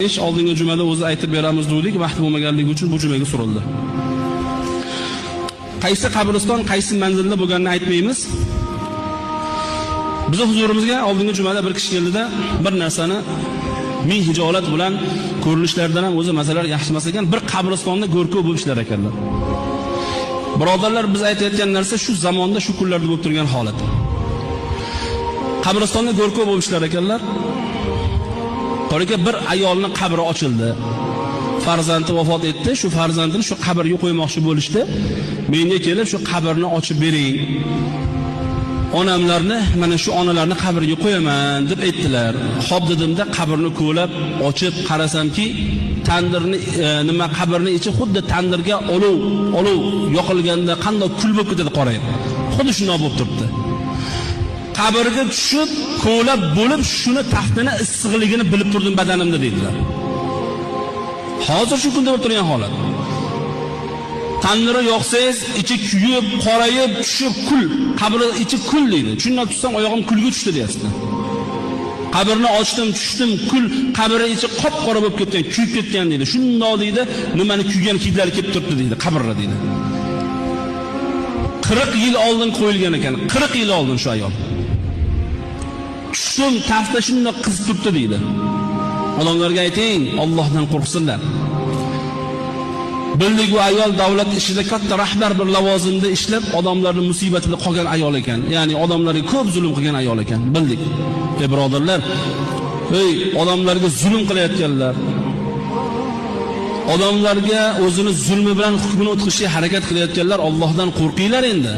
Ish oldingi jumada o'zi aytib beramiz dedik, vaqt bo'lmaganligi uchun bu jumaga surildi. Qaysi qabriston, qaysi manzilda bo'lganini aytmaymiz. Bizi huzurimizga oldingi jumada bir kishi keldida bir narsani ming hijolat bilan ko'rinishlaridan ham o'zi masalar yaxshi emas ekan, bir qabristonda go'rkov bo'lib ishlar ekanlar. Birodarlar, biz aytayotgan narsa shu zamonda, shu kunlarda bo'lib turgan holat. Qabristonda go'rkov bo'lib ishlar ekanlar. Qoraka bir ayolning qabri ochildi. Farzandi vafot etdi, shu farzandini shu qabrga qo'ymoqchi bo'lishdi. Menga kelib shu qabrni ochib bering. Onamlarni, mana shu onalarni qabriga qo'yaman deb aytdilar. Xo'p dedimda qabrni ko'lab ochib qarasamki, tandirni nima qabrni ichi xuddi tandirga olov yoqilganda qanday kul bo'lib ketadi qorayib. Xuddi shunday bo'lib turibdi. Qabrga tushib, ko'lab bo'lib shuni taftini issiqligini bilib turdim badanimda dedilar. Hozir shu kunda bo'lib turgan holat. Tandiri yoqsangiz, ichi kuyib, qorayib, tushib kul, qabri ichi kul deydi. Shundan tushsam oyog'im kulga tushdi deyapti. Qabrni ochdim, tushdim, kul, qabri ichi qop-qora bo'lib ketgan, kuyib ketgan deydi. Shundoq deydi, nimani kuygan hidlari kelib turibdi deydi, qabrda deydi. 40 yil oldin qo'yilgan ekan, 40 yil oldin shu ayol. Tushdim, tafta shundoq qizib turibdi deydi. Odamlarga ayting, Allohdan qo'rqsinlar. Bildik bu ayol davlat ishida katta rahbar bir lavozimda ishlab, odamlarning musibatida qolgan ayol ekan. Ya'ni odamlarga ko'p zulm qilgan ayol ekan. Bildik. Ey birodarlar, ey odamlarga zulm qilayotganlar, odamlarga o'zini zulmi bilan hukmini o'tkazishga harakat qilayotganlar, Allohdan qo'rqinglar endi.